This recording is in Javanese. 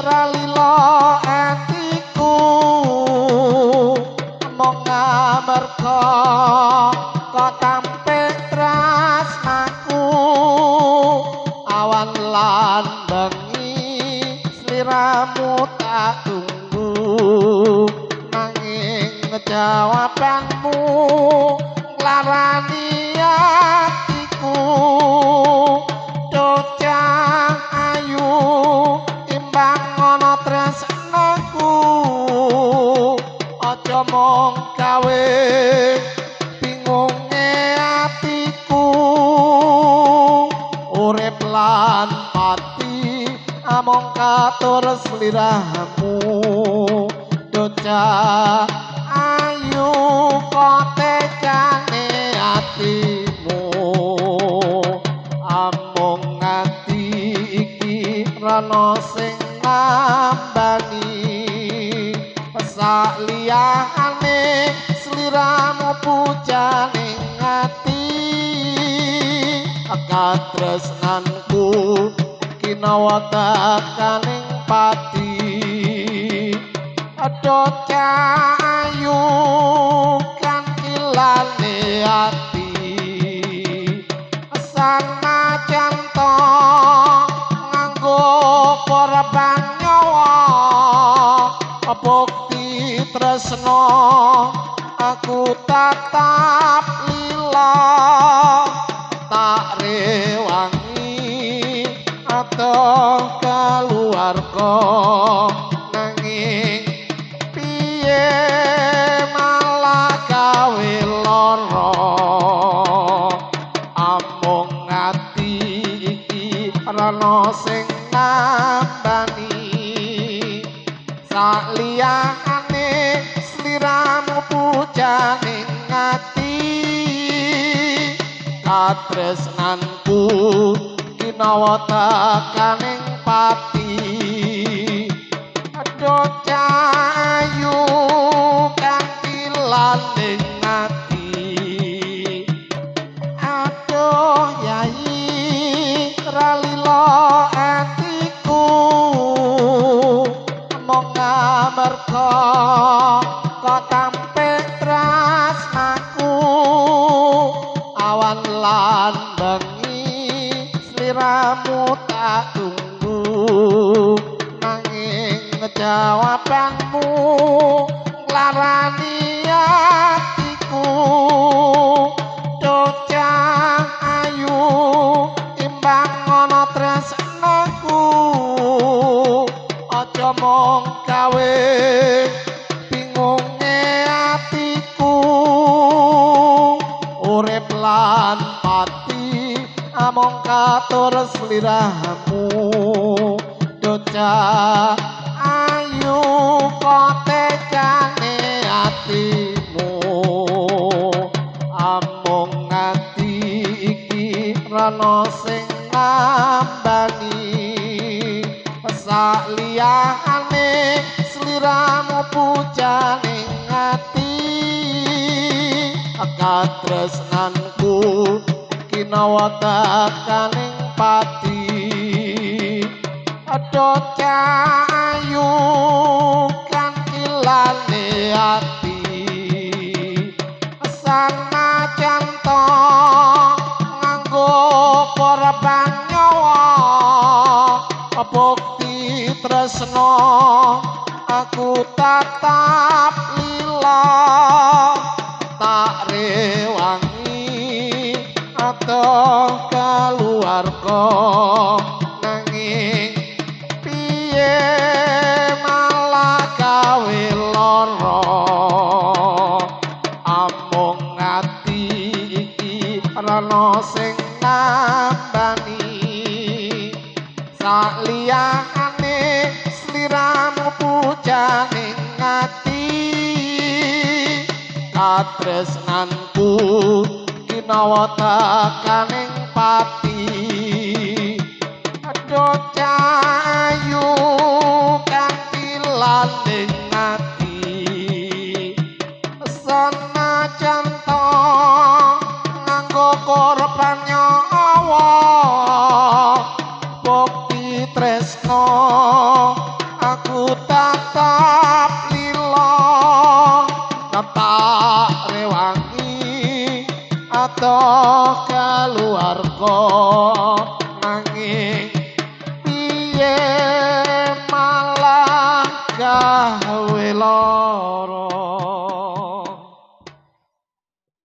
ra lila atiku mung amarga kok tampik tresnaku awan lan bengi sliramu tak tunggu nanging jawabanmu nglarani atiku. Bocah ayu timbang ana tresnaku aja mung gawe bingunge atiku. Urip lan pati amung katur sliramu. Bocah ayu kok tegane atimu amung ati iki rana sing nambani saliyane sliramu pujane ati. Katresnanku kinawa tekaning pati. Bocah ayu kantilane ati sanajan to nganggo korban nyawa bukti tresna aku tetap lila tak rewangi adoh keluarga nanging piye malah gawe lara. Amung ati iki rana sing nambani saliyane sliramu pujane ati. Katresnanku kinawa tekaning pati. Bocah ayu kantilane ati. Aduh yai ra lila atiku mung amarga kok tampik tresnaku awan lan bengi sliramu tak tunggu nanging jawabanmu nglarani atiku. Bocah ayu timbang ana tresnaku aja mung gawe bingunge atiku. Urip lan pati amung katur sliramu. Bocah ayu kok tegane atimu amung ati iki rana sing nambani saliyane sliramu pujane ati. Katresnanku kinawa tekaning pati. Bocah ayu kantilane ati sanajan to nganggo korban nyawa bukti tresna aku tetap lila tak rewangi adoh keluarga nanging piye malah gawe lara. Amung ati iki rana sing nambani saliyane sliramu pujane ati. Katresnanku kinawa tekaning pati. Bocah ayu kantilane ati sanajan to nganggo korban nyawa bukti tresna Jaga kaluwarga, nanging piye